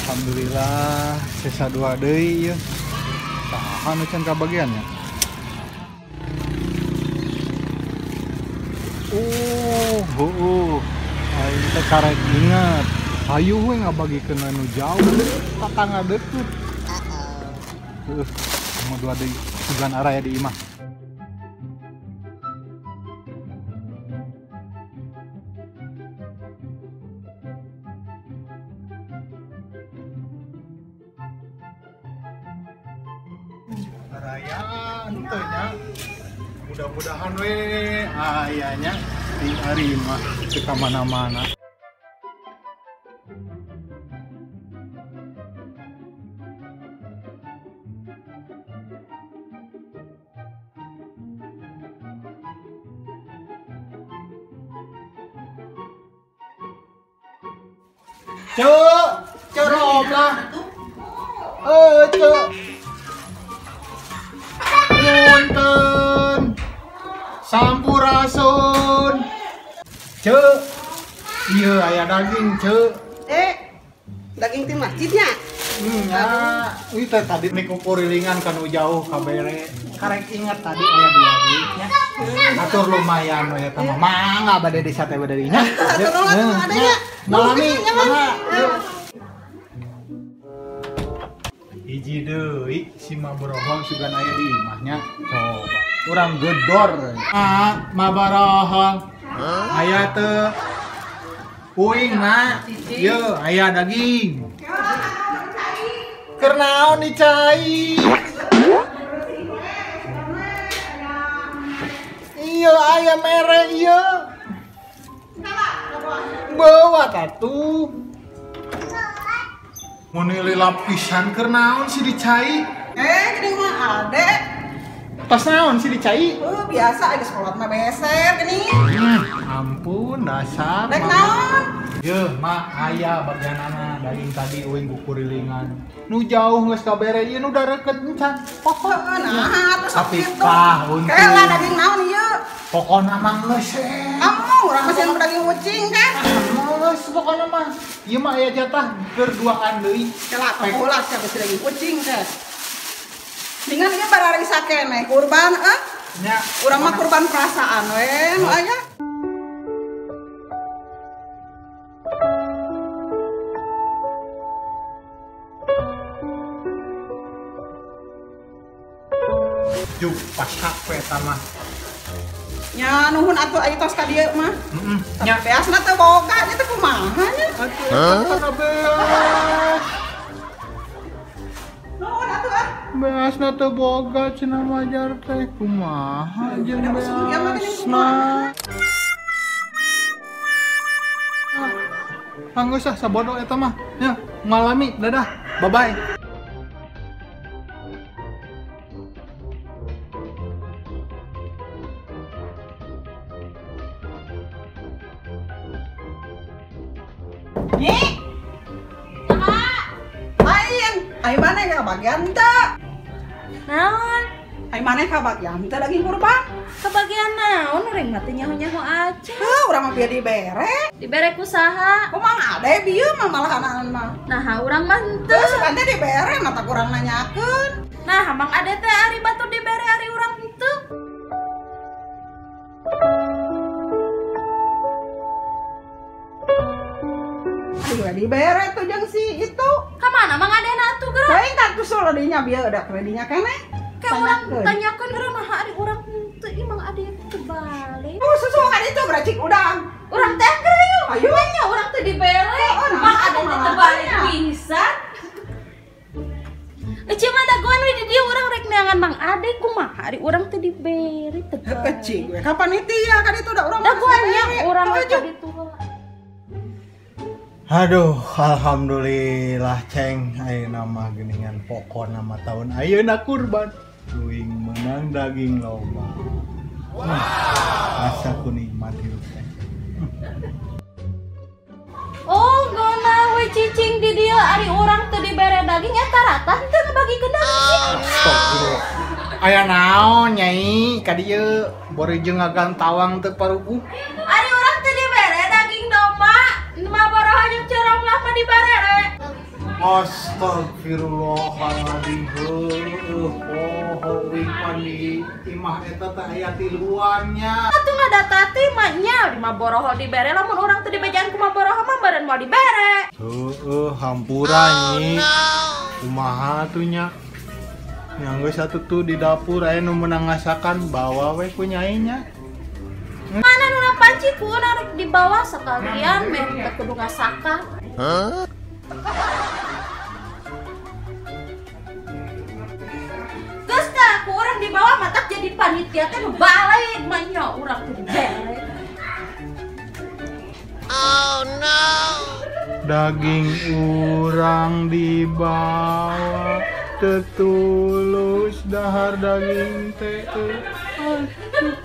Alhamdulillah sisa 2 deui ieu. Saha nu can kabagian nya? Heueuh. Aing teh karek inget. Hayu we ngabagikeun anu jauh, tatangga deukeut. Heueuh, mau 2 deui sugan araya di imah. Araya henteu nya. Mudah-mudahan we aya nya di ari mah teu ka mana-mana. Cek, cek romlah. Cek. Punten. Sampurasun. Cek. Iya aya daging, cek. Daging ti masjidnya. Nya, ieu teh tadi nikukurilingan kanu jauh kabere. Karek inget tadi aya 2 deui nya. Atur lumayan we eta mah. Mangga bade di sate bade dinya. Atur adanya. Malami, mangga. Hiji deui si Mabrohong sugan aya di imahnya. Coba urang gedor. Ah, Mabrohong. Aya teu? Uing na. Yeuh, aya daging. Keur naon dicai? Iya, aya mere ieu. Bawa tatu. Mun lila pisan keur naon sih dicai? Geuning mah ade. Tos naon sih dicai? Biasa geus kolot mah beser geuning. Ampun dasar. Rek naon? Yeuh, mak aya bagianana daging tadi uing kukurilingan. Nu jauh geus kabere ieu nu dareukeut encan. Pokokna nah terus tapi kah untung. Kela daging naon ieu? Pokona mah geus. Kamu urang masih daging ucing kan? Geus pokona mah. Ieu mah aya jatah keur duaan deui. Kela pokola sia geus daging ucing teh. Dengan ieu bararisa keneh kurban eh. Nya, urang mah kurban perasaan we nu aya. Juk pasak we eta mah. Nya nuhun atuh aya tos ka dieu mah. Heeh. Nya beasna teu boga nya teh kumaha nya? Atuh beas. Nuhun atuh ah. Beasna teu boga cenah majar teh kumaha jeung beasna. Anggeus ah sabodo eta mah. Nya ngalami dadah. Bye bye. Nyi, lain, ai maneh kabagian teu? Naon? Ai maneh kabagian teu daging kurban? Kabagian naon? Urang mah teu nyaho-nyaho aja. Heuh, urang mah bieu dibere. Dibere ku saha? Kumaha ade bieu mah malahan mah. Nah, urang mah henteu. Heuh, sugan teh dibere mah tak urang nanyakeun. Nah, Mang Ade teh ari batur dibere ari urang henteu. Ayo dibere tuh jeung si itu. Ka mana Mang Ade na atuh geura? Teuing tak tusul dinya bieu da kredinya keneh. Ka urang tanyakeun geura mah ari urang henteu ieu Mang Ade teu balik. Oh, susu ka ditu beracik udang. Urang teh geura yeuh. Ayo nya urang teh dibere. Mang Ade teh teu balik pisan. Ece mah dagoan we di dieu urang rek neangan Mang Ade kumaha ari urang teh dibere teu balik. Ecing we ka panitia ka ditu da urang dagoan nya urang ka ditu. Aduh, alhamdulillah ceng ayeuna mah geuningan pokona mah taun ayeuna kurban. Uing menang daging loba. Wow. Asa ku nikmat hirup teh. Oh, gona we cicing di dieu ari urang teu dibere daging eta rata henteu ngabagikeun daging. Astagfirullah. Aya naon nyai ka dieu bori jeung ngagantawang teu paruguh. Ari urang teu dibere daging domba. Mah boroh jeung cerong lah mah dibarere. Astagfirullahaladzim. Heueuh poho uing pan di imah eta teh aya tiluannya. Atuh ngadata teh mah nya di mah boroho dibere lamun urang teu dibejaan kumaha boroho mah beureun moal dibere. Heueuh hampura nyi. Kumaha tuh nya? Yang geus atuh tuh di dapur aya nu meunang ngasakan bawa we ku nyai nya. Mana nu panci ku urang rek dibawa sekalian meh teu kudu ngasakan. Hah? Geus tah ku urang dibawa matak jadi panitia teh nu balik mah nya urang teu dibere. Oh no. Daging urang dibawa tetulus dahar daging teh. Aduh.